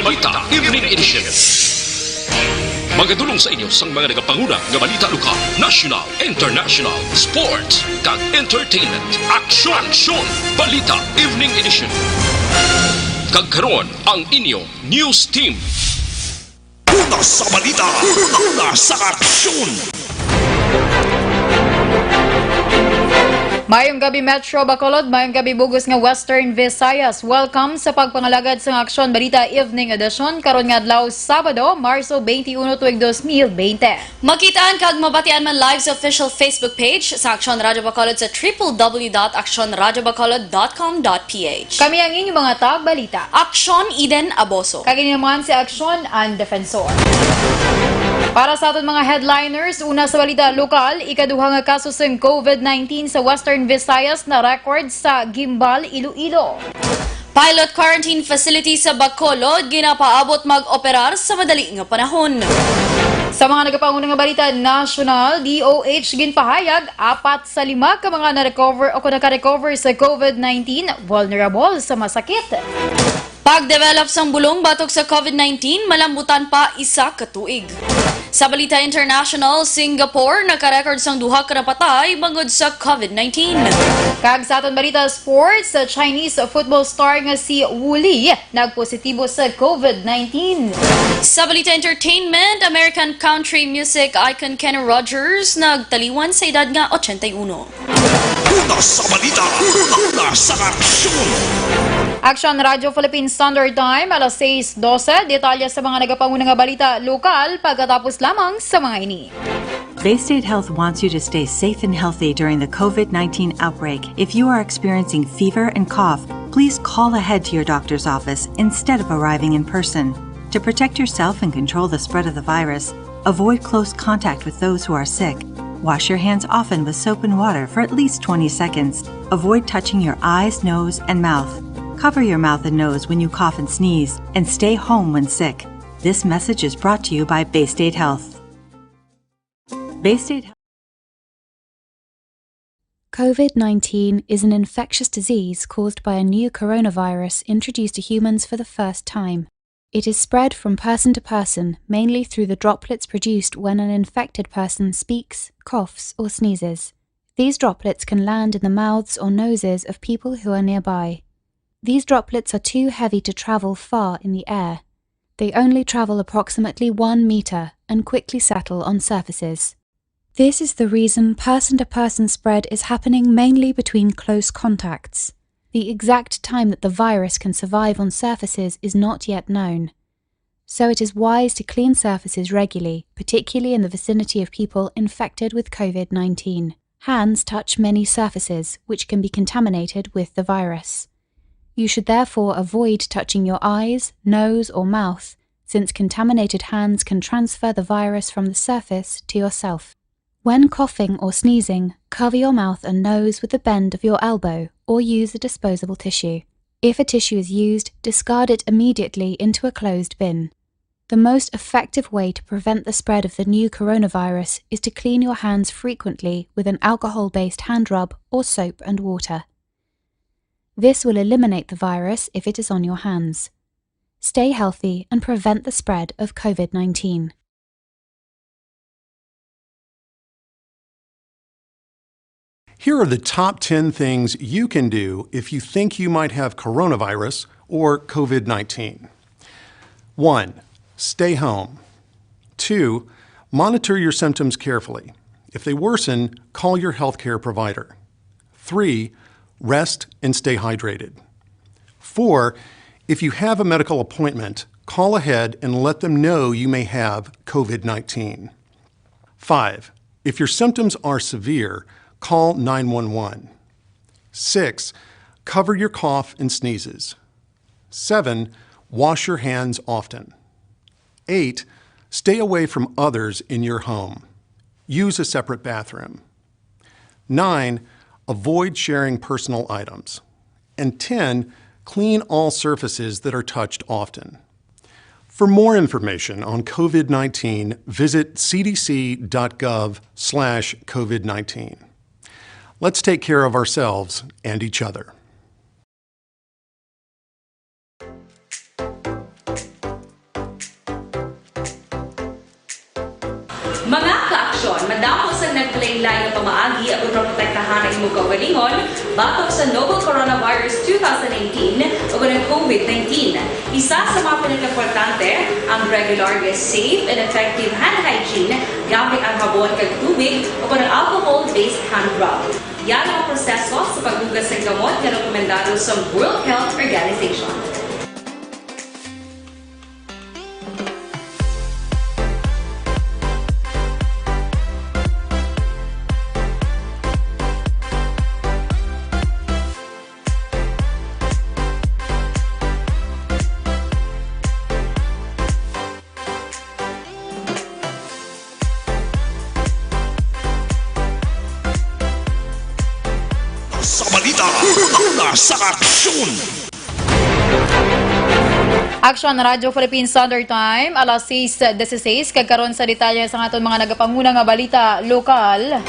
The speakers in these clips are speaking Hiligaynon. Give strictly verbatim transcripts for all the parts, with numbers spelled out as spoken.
Balita Evening Edition. Magadulong sa inyo sang mga nagapanguna nga balita lokal, national, international, sports, kag entertainment. Aksyon! Aksyon! Balita Evening Edition. Kag karon, ang inyo news team. Una sa balita, una sa aksyon. Mayong gabi, Metro Bacolod. Mayong gabi, bug-os nga Western Visayas. Welcome sa pagpangalagad sang Aksyon Balita Evening Edition karon nga adlaw, Sabado, Marso twenty-one, tuig dos mil bente. Makitaan kag mabatian man live sa official Facebook page sa Aksyon Radyo Bacolod sa triple W dot aksyon radyo bacolod dot com dot P H. Kami ang inyong mga tagbalita. Aksyon, Eden Aboso. Kag ini naman si Aksyon, ang defensor. Para sa aton mga headliners, una sa balita lokal, ikaduha nga kaso sang COVID nineteen sa Western Visayas na record sa Guimbal, Iloilo. Pilot quarantine facility sa Bacolod ginapaabot mag-operar sa madali nga panahon. Sa mga nagapanguna nga balita nasyonal, D O H ginpahayag apat sa lima ka mga na-recover o kung naka-recover sa COVID nineteen, vulnerable sa masakit. Pagdevelop sang bulong batok sa COVID nineteen, malambutan pa isa ka tuig. Sa balita international, Singapore naka-record sang duha ka napatay bangod sa COVID nineteen. Kag sa aton balita sports, sa Chinese football star nga si Wu Li nagpositibo sa COVID nineteen. Sa balita entertainment, American country music icon Kenny Rogers nagtaliwan sa edad nga ochenta y uno. Una sa balita, una sa aksyon. Aksyon Radyo Philippine Standard Time, alas sais dose. Detalye sa mga nagapanguna nga balita lokal pagkatapos lamang sa mga ini. Bay State Health wants you to stay safe and healthy during the COVID nineteen outbreak. If you are experiencing fever and cough, please call ahead to your doctor's office instead of arriving in person. To protect yourself and control the spread of the virus, avoid close contact with those who are sick. Wash your hands often with soap and water for at least twenty seconds. Avoid touching your eyes, nose, and mouth. Cover your mouth and nose when you cough and sneeze, and stay home when sick. This message is brought to you by Bay State Health. Bay State COVID nineteen is an infectious disease caused by a new coronavirus introduced to humans for the first time. It is spread from person to person, mainly through the droplets produced when an infected person speaks, coughs, or sneezes. These droplets can land in the mouths or noses of people who are nearby. These droplets are too heavy to travel far in the air. They only travel approximately one meter and quickly settle on surfaces. This is the reason person to person spread is happening mainly between close contacts. The exact time that the virus can survive on surfaces is not yet known. So it is wise to clean surfaces regularly, particularly in the vicinity of people infected with COVID nineteen. Hands touch many surfaces, which can be contaminated with the virus. You should therefore avoid touching your eyes, nose, or mouth, since contaminated hands can transfer the virus from the surface to yourself. When coughing or sneezing, cover your mouth and nose with the bend of your elbow or use a disposable tissue. If a tissue is used, discard it immediately into a closed bin. The most effective way to prevent the spread of the new coronavirus is to clean your hands frequently with an alcohol based hand rub or soap and water. This will eliminate the virus if it is on your hands. Stay healthy and prevent the spread of COVID nineteen. Here are the top ten things you can do if you think you might have coronavirus or COVID nineteen. One, stay home. Two, monitor your symptoms carefully. If they worsen, call your healthcare provider. Three, rest and stay hydrated. Four, if you have a medical appointment, call ahead and let them know you may have COVID nineteen. Five, if your symptoms are severe, call nine one one. Six, cover your cough and sneezes. Seven, wash your hands often. Eight, stay away from others in your home. Use a separate bathroom. Nine, avoid sharing personal items. And ten, clean all surfaces that are touched often. For more information on COVID nineteen, visit C D C dot gov slash COVID nineteen. Let's take care of ourselves and each other. Damo sang nagkalainlain nga pamaagi aron maprotektahan ang imong kaugalingon batok sa novel coronavirus two thousand nineteen o ang COVID nineteen. Isa sa mga pinakaimportante ang regular nga safe and effective hand hygiene gamit ang habon kag tubig o ang alcohol-based hand rub. Yara ang proseso sa paghugas sang kamot nga rekomendado sa World Health Organization. Sa balita, una sa aksyon. Action Radio Philippine Standard Time, alas sais dieciséis, kag karon sa detalye sa aton mga nagapanguna nga balita lokal.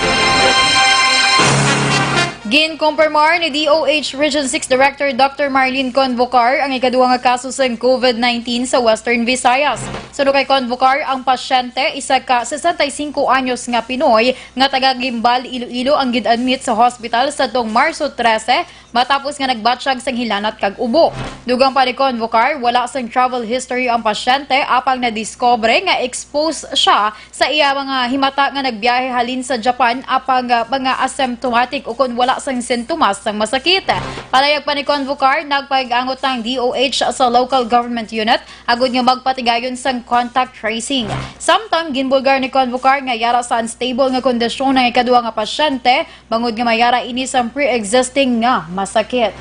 Ginkumpirmar ni D O H Region six Director Doctor Marlene Convocar ang ikaduha nga kaso sang COVID nineteen sa Western Visayas. Suno kay Convocar, ang pasyente, isa ka sesenta y cinco anyos nga Pinoy nga taga Guimbal, Iloilo, ang gin-admit sa hospital sadtong Marso trese matapos nga nagbatyag sang hilanat kag ubo. Dugang pa ni Convocar, wala sang travel history ang pasyente, apang nadiskubre nga exposed siya sa iya mga himata nga nagbiyahe halin sa Japan, apang, ah, mga asymptomatic o kon wala sang sintomas sang masakit. Palayag pa ni Convocar, nagpaigangot ang D O H sa local government unit agud nga magpatigayon sang contact tracing. Samtang ginbulgar ni Convocar nga yara sa unstable nga kondisyon ang ikaduha nga pasyente, bangod nga may ara ini sang pre-existing nga masakit.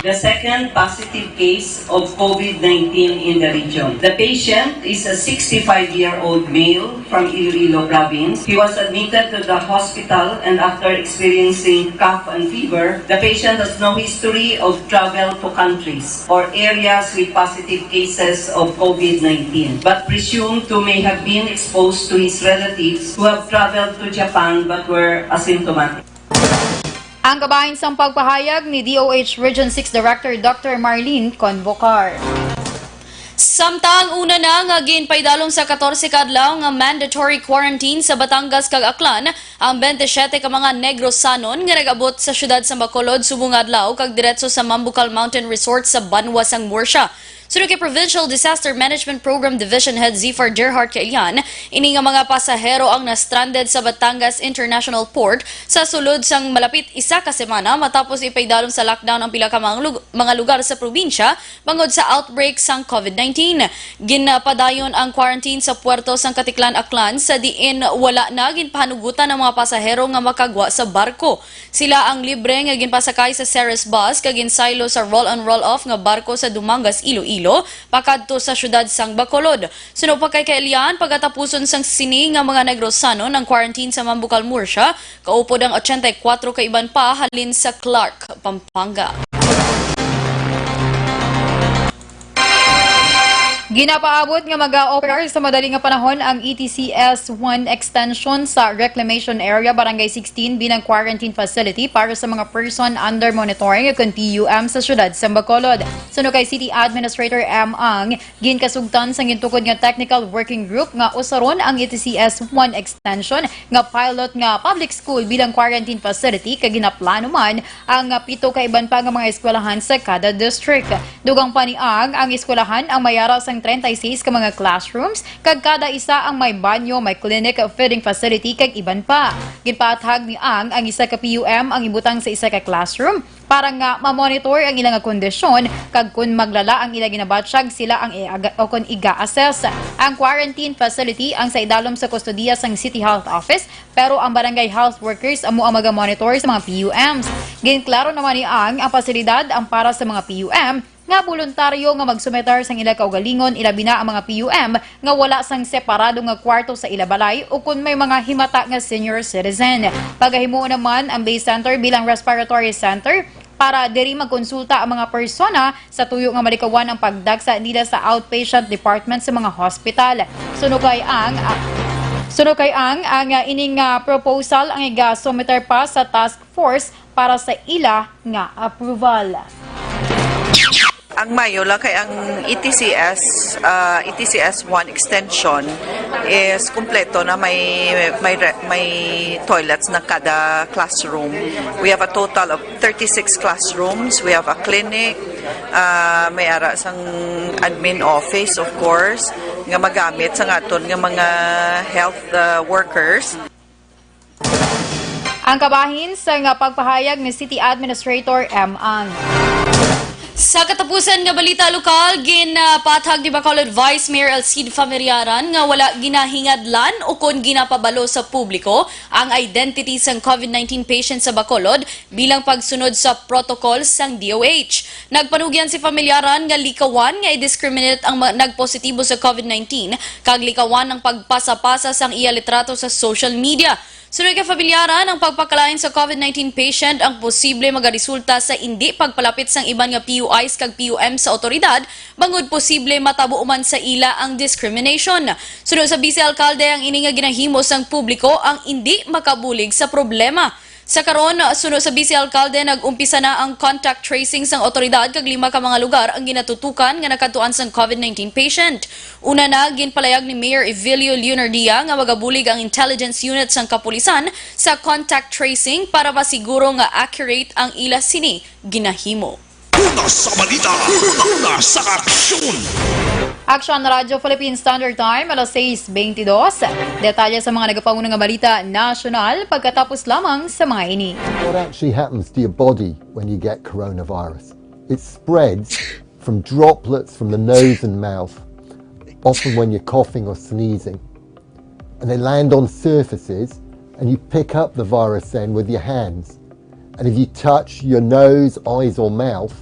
The second positive case of COVID nineteen in the region. The patient is a sixty-five-year-old male from Iloilo province. He was admitted to the hospital, and after experiencing cough and fever, the patient has no history of travel to countries or areas with positive cases of COVID nineteen, but presumed to may have been exposed to his relatives who have traveled to Japan but were asymptomatic. Ang kabahin sang pagpahayag ni D O H Region six Director Doctor Marlene Convocar. Samtang una na nga ginpaidalom sa katorse ka adlaw nga mandatory quarantine sa Batangas kag Aklan ang twenty-seven ka mga Negrosanon nga nag-abot sa siyudad sa Bacolod subong nga adlaw kag diretso sa Mambukal Mountain Resort sa banwa sang Murcia. Suno kay Provincial Disaster Management Program Division Head Zifar Gerhart Kailian, ini nga mga pasahero ang na-stranded sa Batangas International Port sa sulod sang malapit isa ka semana matapos ipaidalom sa lockdown ang pila ka mga lug-, mga lugar sa probinsya bangod sa outbreak sang COVID nineteen. Ginpadayon ang quarantine sa puerto sang Caticlan, Aklan, sa diin wala na ginpahanugutan ang mga pasahero nga makagwa sa barko. Sila ang libre nga ginpasakay sa Ceres bus kag ginsaylo sa roll-on roll-off nga barko sa Dumangas, Iloilo, pakadto sa siyudad sang Bacolod. Suno pa kay Kailian, pagatapuson sang sini nga mga Negrosanon ang quarantine sa Mambukal, Murcia, kaupod ang ochenta y kuatro ka iban pa halin sa Clark, Pampanga. Ginapaabot nga mag-a-operar sa madali nga panahon ang E T C S one extension sa Reclamation Area, Barangay sixteen, bilang quarantine facility para sa mga person under monitoring, kon P U M, sa siyudad sa Bacolod. Suno kay City Administrator M. Ang, ginkasugtan sang gintukod nga technical working group nga usaron ang E T C S one extension nga pilot nga public school bilang quarantine facility, kag ginaplano man ang, ah, pito ka iban pa nga mga eskwelahan sa kada district. Dugang pa ni Ang, ang eskwelahan ang may ara sang treinta y seis ka mga classrooms, kag kada isa ang may banyo, may clinic, feeding facility, kag iban pa. Ginpaathag ni Ang ang isa ka P U M ang ibutang sa isa ka classroom para nga ma-monitor ang ila nga kondisyon, kag kon maglala ang ila ginabatyag, sila ang i-aga-, o kon iga-assess. Ang quarantine facility ang sa idalom sa kustodiya sang City Health Office, pero ang barangay health workers amo ang maga-monitor sa mga P U Ms. Ginklaro naman ni Ang, ang pasilidad ang para sa mga P U M nga boluntaryo nga magsumetar sang ila kaugalingon, ilabi na ang mga P U M nga wala sang separado nga kwarto sa ila balay o kon may mga himata nga senior citizen. Pagahimuon naman ang Bay Center bilang respiratory center para diri magkonsulta ang mga persona sa tuyo nga malikawan ang pagdagsa nila sa outpatient department sa mga hospital. Suno kay Ang, ah, suno kay Ang, ang, ah, ining, ah, proposal ang iga-submitter pa sa task force para sa ila nga approval. Ang mayo lang kay ang E T C S, ah, E T C S one extension is kumpleto na, may, may re-, may toilets na kada classroom. We have a total of thirty-six classrooms. We have a clinic, ah, may ara sang admin office, of course, nga magamit sa aton nga mga health, ah, workers. Ang kabahin sa nga pagpahayag ni City Administrator M. Ang. Sa katapusan nga balita lokal, ginapathag ni Bacolod Vice Mayor Alcide Familiaran nga wala ginahingadlan o kon ginapabalo sa publiko ang identity sang COVID nineteen patient sa Bacolod bilang pagsunod sa protocol sang D O H. Nagpanugyan si Familiaran nga likawan nga i-discriminate ang mga nagpositibo sa COVID nineteen kag likawan ang pagpasa-pasa sang iya litrato sa social media. Suno kay Familiaran, ang pagpakalain sa COVID nineteen patient ang posible magaresulta sa indi pagpalapit sang iban nga P U Is kag P U M sa awtoridad, bangod posible matabo man sa ila ang discrimination. Suno sa Vice Alkalde, ang ini nga ginahimo sang publiko ang indi makabulig sa problema. Sa karon, suno sa Vice Alkalde, nag-umpisa na ang contact tracing sang awtoridad kag lima ka mga lugar ang ginatutukan nga nakadtuan sang COVID nineteen patient. Una na, ginpalayag ni Mayor Evilio Leonardia nga magabulig ang intelligence unit sang kapulisan sa contact tracing para masiguro nga accurate ang ila sini ginahimo. Una sa balita, una sa aksyon. Aksyon, Radyo Philippine Standard Time, alas sais beintidos. Detalye sa mga nagapauna nga balita nasyonal pagkatapos lamang sa mga ini. What actually happens to your body when you get coronavirus? It spreads from droplets from the nose and mouth, often when you're coughing or sneezing. And they land on surfaces, and you pick up the virus then with your hands. And if you touch your nose, eyes, or mouth,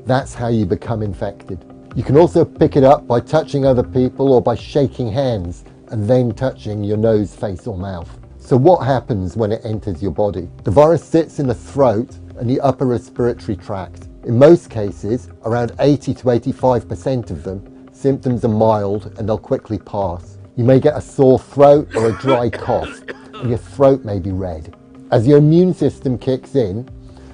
that's how you become infected. You can also pick it up by touching other people or by shaking hands and then touching your nose, face, or mouth. So what happens when it enters your body? The virus sits in the throat and the upper respiratory tract. In most cases, around eighty to eighty-five percent of them, symptoms are mild and they'll quickly pass. You may get a sore throat or a dry cough, and your throat may be red. As your immune system kicks in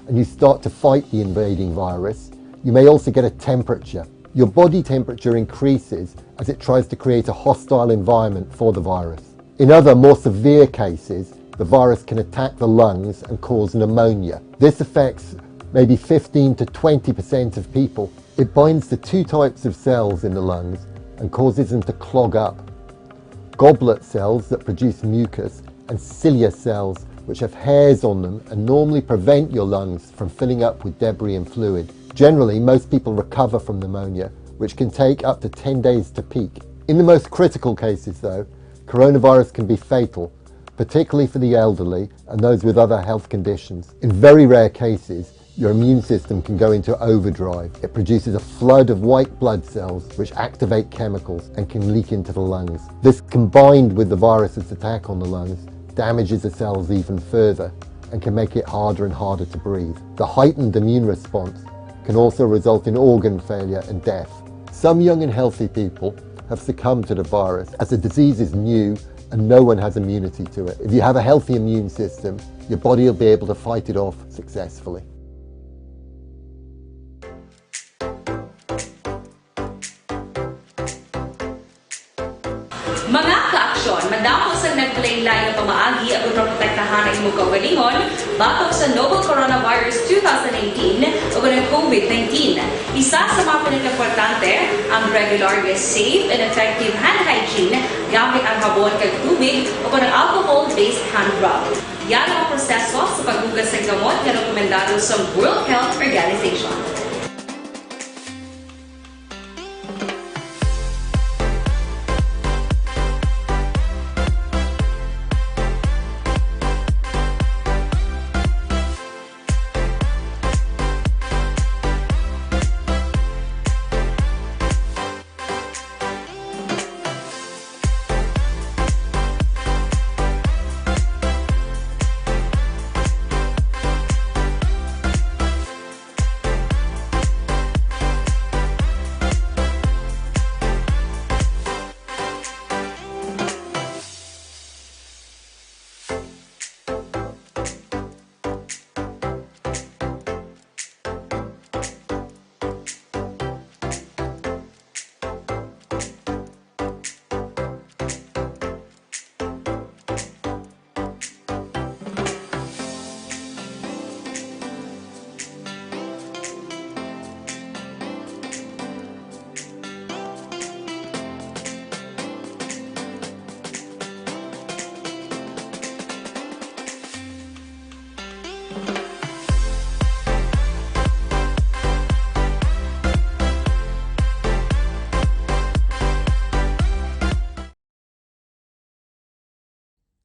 and you start to fight the invading virus, you may also get a temperature. Your body temperature increases as it tries to create a hostile environment for the virus. In other, more severe cases, the virus can attack the lungs and cause pneumonia. This affects maybe fifteen to twenty percent of people. It binds to two types of cells in the lungs and causes them to clog up. Goblet cells that produce mucus and cilia cells, which have hairs on them and normally prevent your lungs from filling up with debris and fluid. Generally, most people recover from pneumonia, which can take up to ten days to peak. In the most critical cases, though, coronavirus can be fatal, particularly for the elderly and those with other health conditions. In very rare cases, your immune system can go into overdrive. It produces a flood of white blood cells which activate chemicals and can leak into the lungs. This, combined with the virus's attack on the lungs, damages the cells even further and can make it harder and harder to breathe. The heightened immune response can also result in organ failure and death. Some young and healthy people have succumbed to the virus, as the disease is new and no one has immunity to it. If you have a healthy immune system, your body will be able to fight it off successfully. Mga kaaksyon, madamo sang naglain-lain nga pamaagi aron maprotektahan ang imong kaugalingon batok sa novel coronavirus two thousand eighteen o kon ang COVID nineteen. Isa sa mga pinakaimportante ang regular nga safe and effective hand hygiene gamit ang habon kag tubig o kon ang alcohol-based hand rub. Yara ang proseso sa paghugas sang kamot nga rekomendado sa World Health Organization.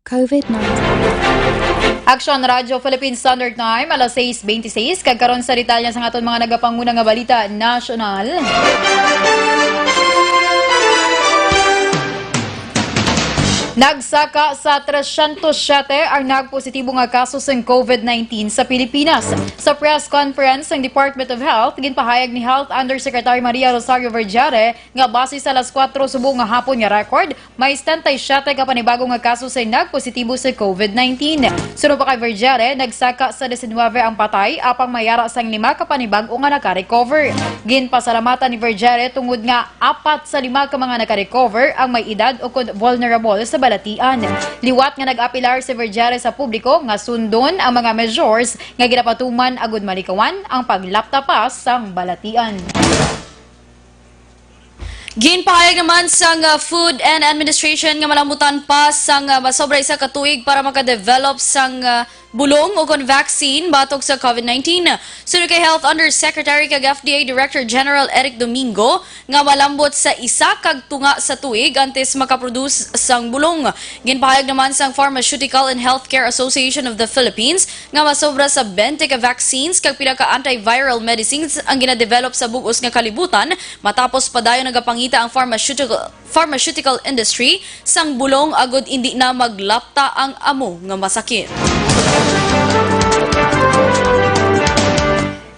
COVID nineteen. Action Radio Philippine Standard Time, alas sais beintiseis, kag karon sa detalye sa aton mga nagapanguna nga balita nasyonal. Nagsaka sa tresyentos siyete ang nagpositibo nga kaso sang COVID nineteen sa Pilipinas. Sa press conference sang Department of Health, ginpahayag ni Health Undersecretary Maria Rosario Vergeire nga base sa alas kuwatro subong nga hapon nga record, may setenta y siyete ka panibago nga kaso sa nagpositibo sa COVID nineteen. Suno pa kay Vergeire, nagsaka sa diecinueve ang patay, apang may ara sang lima ka panibago nga naka-recover. Ginpasalamatan ni Vergeire tungod nga apat sa lima ka mga naka-recover ang may edad o kon vulnerable sa balatian. Liwat nga nag-apelar si Vergeire sa publiko nga sundon ang mga measures nga ginapatuman agud malikawan ang paglapta pa sang balatian. Ginpahayag naman sang, uh, Food and Administration nga malambutan pa sang, uh, masobra isa ka tuig para makadevelop sang, uh, bulong o kon vaccine batok sa COVID nineteen. Suno kay Health Undersecretary kag F D A Director General Eric Domingo, nga malambot sa isa kag tunga sa tuig antes makaproduce sang bulong. Ginpahayag naman sang Pharmaceutical and Healthcare Association of the Philippines nga masobra sa twenty ka vaccines kag pila ka antiviral medicines ang ginadevelop sa bug-os nga kalibutan, matapos padayon nagapangita ang pharmaceutical, pharmaceutical industry sang bulong agud indi na maglapta ang amo nga masakit.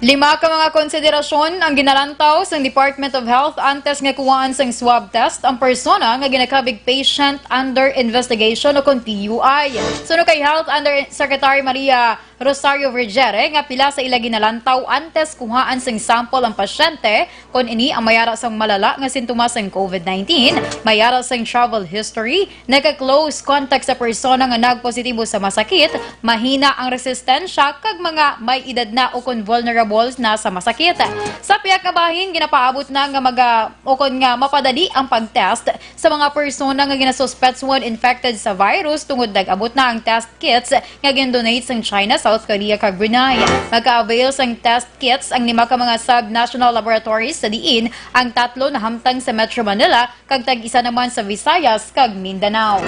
Lima ka mga konsiderasyon ang ginalantaw sang Department of Health antes nga kuhaan sang swab test ang persona nga ginakabig patient under investigation o kon P U I. Suno kay Health Undersecretary Maria Rosario Vergeire nga pila sa ila ginalantaw antes kuhaan sing sample ang pasyente, kon ini ang may ara sang malala nga sintomas sang COVID nineteen, may ara sang travel history, nagka-close contact sa persona nga nagpositibo sa masakit, mahina ang resistensya, kag mga may edad na o kon vulnerable na sa masakit. Sa pihak nga bahin, ginapaabot na nga maga-, o kon nga mapadali ang pag-test sa mga persona nga ginasuspetsuhan infected sa virus tungod nag-abot na ang test kits nga gin-donate sang China, South Korea, kag Brunei. Maka-avail sang test kits ang lima ka mga sub-national laboratories sa diin ang tatlo nahamtang sa Metro Manila kag tag-isa naman sa Visayas kag Mindanao.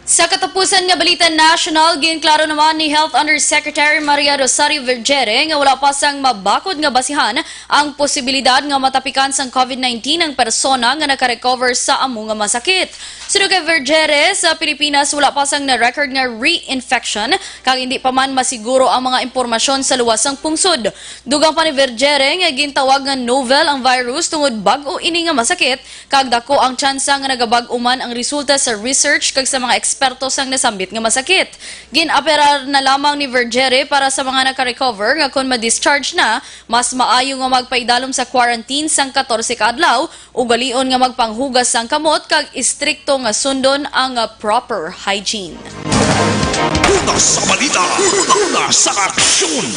Sa katapusan nga balita nasyonal, ginklaro naman ni Health Undersecretary Maria Rosario Vergeire nga wala pa sang mabakod nga basihan ang posibilidad nga matapikan sang COVID nineteen ang persona nga nakarecover sa amo nga masakit. Suno kay Vergeire, sa Pilipinas wala pa sang na-record nga reinfection, kag hindi pa man masiguro ang mga impormasyon sa luwas sang pungsod. Dugang pa ni Vergeire nga gintawag nga novel ang virus tungod bag-o ini nga masakit, kag dako ang tsansa nga nagabag-o man ang resulta sa research kag sa mga eksperto sang nasambit nga masakit. Gin-aperar na lamang ni Vergeire para sa mga naka-recover nga kon ma-discharge na, mas maayo nga magpaidalom sa quarantine sang katorse ka adlaw, ugalion nga magpanghugas sang kamot kag istrikto nga sundon ang, ah, proper hygiene. Una sa balita, una sa aksyon.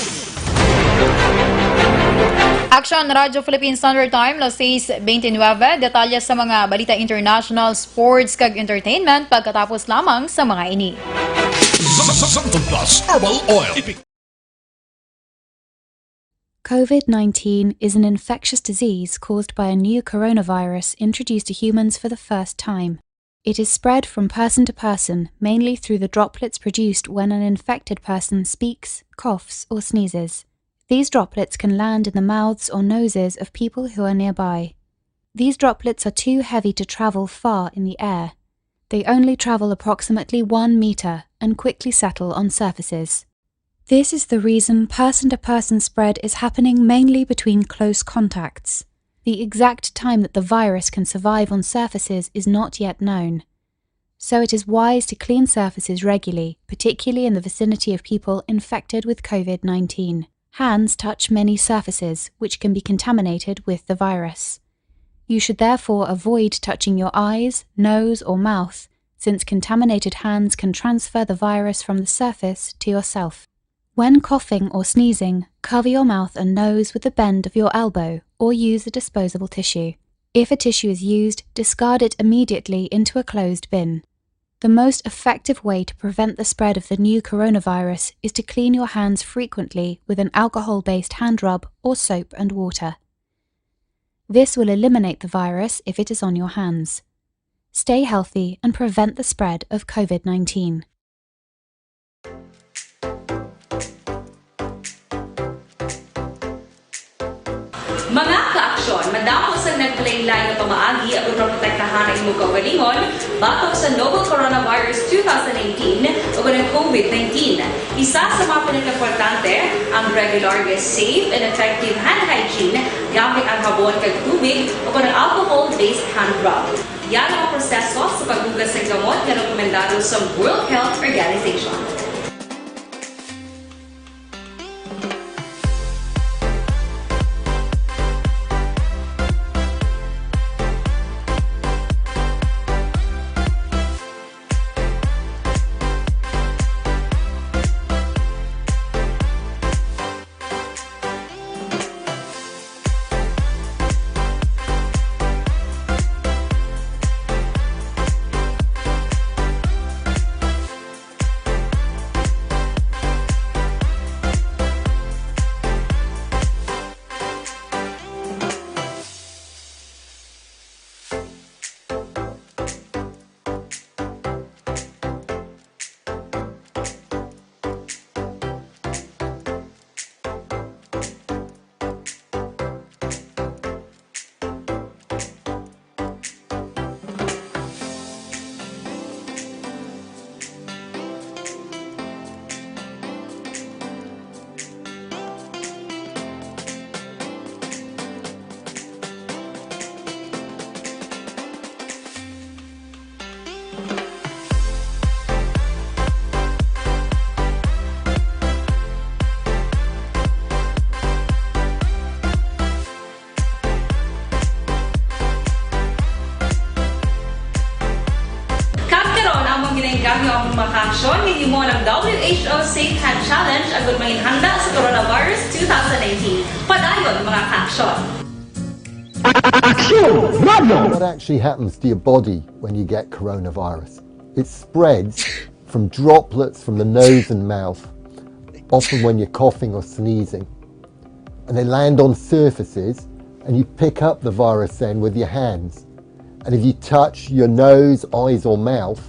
Action Radio Philippine Standard Time, alas sais beintinuebe. Detalye sa mga balita international, sports, kag entertainment pagkatapos lamang sa mga ini. Santon Plus Herbal Oil. COVID nineteen is an infectious disease caused by a new coronavirus introduced to humans for the first time. It is spread from person to person, mainly through the droplets produced when an infected person speaks, coughs, or sneezes. These droplets can land in the mouths or noses of people who are nearby. These droplets are too heavy to travel far in the air. They only travel approximately one meter and quickly settle on surfaces. This is the reason person-to-person spread is happening mainly between close contacts. The exact time that the virus can survive on surfaces is not yet known. So it is wise to clean surfaces regularly, particularly in the vicinity of people infected with COVID nineteen. Hands touch many surfaces which can be contaminated with the virus. You should therefore avoid touching your eyes, nose, or mouth, since contaminated hands can transfer the virus from the surface to yourself. When coughing or sneezing, cover your mouth and nose with the bend of your elbow or use a disposable tissue. If a tissue is used, discard it immediately into a closed bin. The most effective way to prevent the spread of the new coronavirus is to clean your hands frequently with an alcohol-based hand rub or soap and water. This will eliminate the virus if it is on your hands. Stay healthy and prevent the spread of COVID nineteen. Madamo sa naglain-lain nga pamaagi aron maprotektahan ang imong kaugalingon batok sa novel coronavirus two thousand nineteen o ang COVID nineteen. Isa sa mga pinakaimportante ang regular nga safe and effective hand hygiene gamit ang habon kag tubig o ang alcohol-based hand rub. Yara ang proseso sa paghugas sa gamot nga rekomendado sa World Health Organization. Kag karon, among ginainggam ang mga kaaksyon nga himo ng W H O Safe Hand Challenge agud manginhanda sa coronavirus two thousand nineteen. Padayon, mga kaaksyon. Aksyon! Radyo! What actually happens to your body when you get coronavirus? It spreads from droplets from the nose and mouth, often when you're coughing or sneezing. And they land on surfaces, and you pick up the virus then with your hands. And if you touch your nose, eyes, or mouth,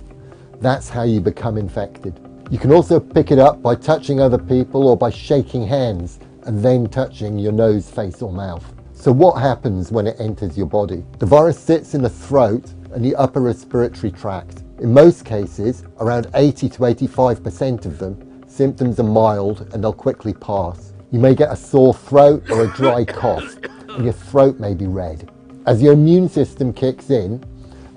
that's how you become infected. You can also pick it up by touching other people or by shaking hands and then touching your nose, face, or mouth. So what happens when it enters your body? The virus sits in the throat and the upper respiratory tract. In most cases, around eighty to eighty-five percent of them, symptoms are mild and they'll quickly pass. You may get a sore throat or a dry cough, and your throat may be red. As your immune system kicks in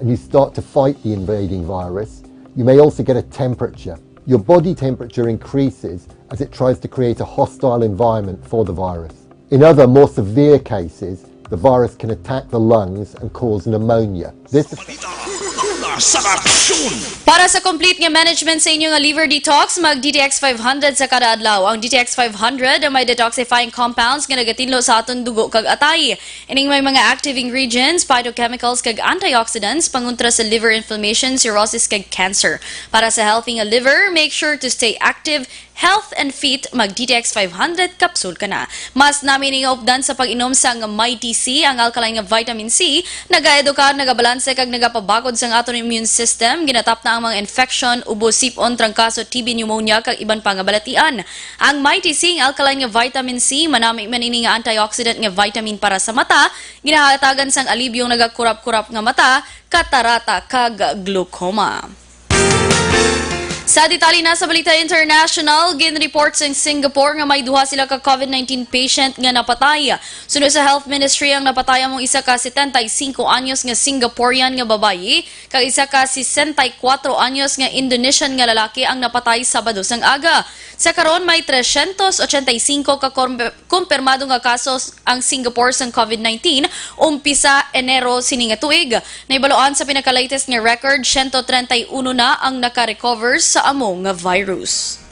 and you start to fight the invading virus, you may also get a temperature. Your body temperature increases as it tries to create a hostile environment for the virus. In other, more severe cases, the virus can attack the lungs and cause pneumonia. This Balita, Una sa Aksyon. Para sa complete nga management sa inyo nga liver detox, mag D T X five hundred sa kada adlaw. Ang D T X five hundred may detoxifying compounds nga nagatinlo sa aton dugo kag atay. Ining may mga active ingredients, phytochemicals, kag antioxidants pangontra sa liver inflammation, cirrhosis, kag cancer. Para sa healthy nga liver, make sure to stay active, health, and fit, mag D T X five hundred capsule ka na. Mas nami ning updan sa pag-inom sang Mighty C, ang alkaline nga vitamin C, nagaedukar, nagabalanse, kag nagapabakod sang aton immune system, ginatapna ang mga infection, ubo, sip-on, trangkaso, T B, pneumonia, kag iban pa nga balatian. Ang Mighty C, ang alkaline nga vitamin C, manami man ini nga antioxidant nga vitamin para sa mata, ginahatagan sang alibyo ang nagakurap-kurap nga mata, katarata, kag glaucoma. Sa detalye na sa balita international, ginreport sa Singapore nga may duha sila ka COVID nineteen patient nga napatay. Suno sa Health Ministry, ang napatay amo isa ka setenta y cinco anyos nga Singaporean nga babayi kag isa ka sesenta y kuwatro anyos nga Indonesian nga lalaki ang napatay Sabado sang aga. Sa karon, may trescientos ochenta y cinco ka korm-, kumpirmado nga kaso ang Singapore sang COVID nineteen umpisa Enero sini nga tuig. Nahibaluan sa pinaka-latest nga record, siyento treinta y uno na ang naka-recover sa amo nga virus.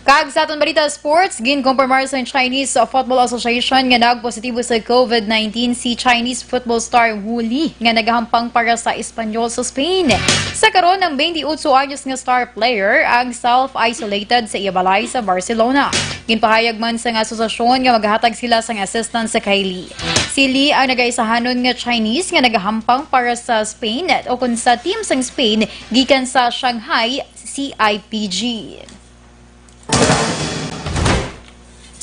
Kag sa aton balita sports, ginkumpirmar sa Chinese Football Association nga nagpositibo sa COVID nineteen si Chinese football star Wu Li nga nagahampang para sa Espanyol sa Spain. Sa karon, ang twenty-eight anyos nga star player ang self-isolated sa iya balay sa Barcelona. Ginpahayag man sang asosasyon nga maghatag sila sang assistance sa kay Li. Si Li ang nagaisahanon nga Chinese nga nagahampang para sa Spain o kon sa team sang Spain gikan sa Shanghai C I P G.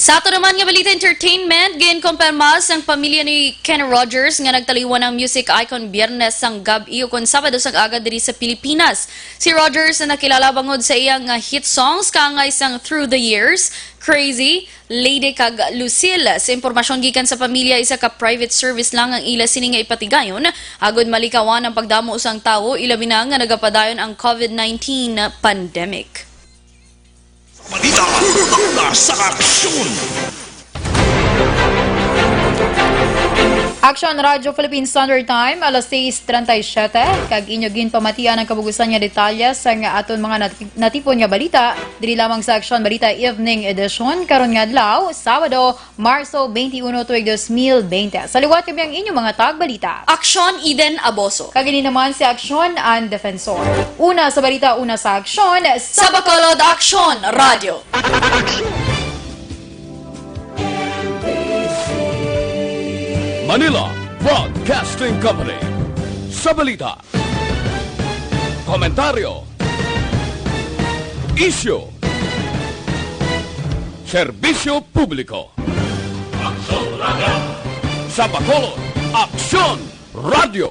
Sa ato naman nga balita entertainment, ginkumpirma sang pamilya ni Kenny Rogers nga nagtaliwan ang music icon Biyernes sang gab-i ukon Sabado sang aga diri sa Pilipinas. Si Rogers na nakilala bangod sa iya nga hit songs kaangay sang Through the Years, Crazy, Lady kag Lucille. Sa impormasyon gikan sa pamilya, isa ka private service lang ang ila sini nga ipatigayon agod malikawan ang pagdamo sang tawo, ilabi na nga nagapadayon ang covid nineteen pandemic. Balita, una sa aksyon. Action Radio Philippine Standard Time, alas sais treinta y siete, kag inyo ginpamatian ang kabugusan nga detalye sa nga aton mga nati- natipon nga balita diri lamang sa Action Balita Evening Edition karon nga adlaw, Sabado, Marso twenty-one, tuig dos mil twenty. Sa liwat kami ang inyong mga tagbalita. Aksyon Eden Aboso. Kag ini naman si Aksyon ang Defensor. Una sa balita, una sa aksyon, Sa Bacolod Aksyon Radio. Manila Broadcasting Company. Sa balita, komentaryo, isyu, serbisyo publiko. Sa Bacolod, Aksyon Radio.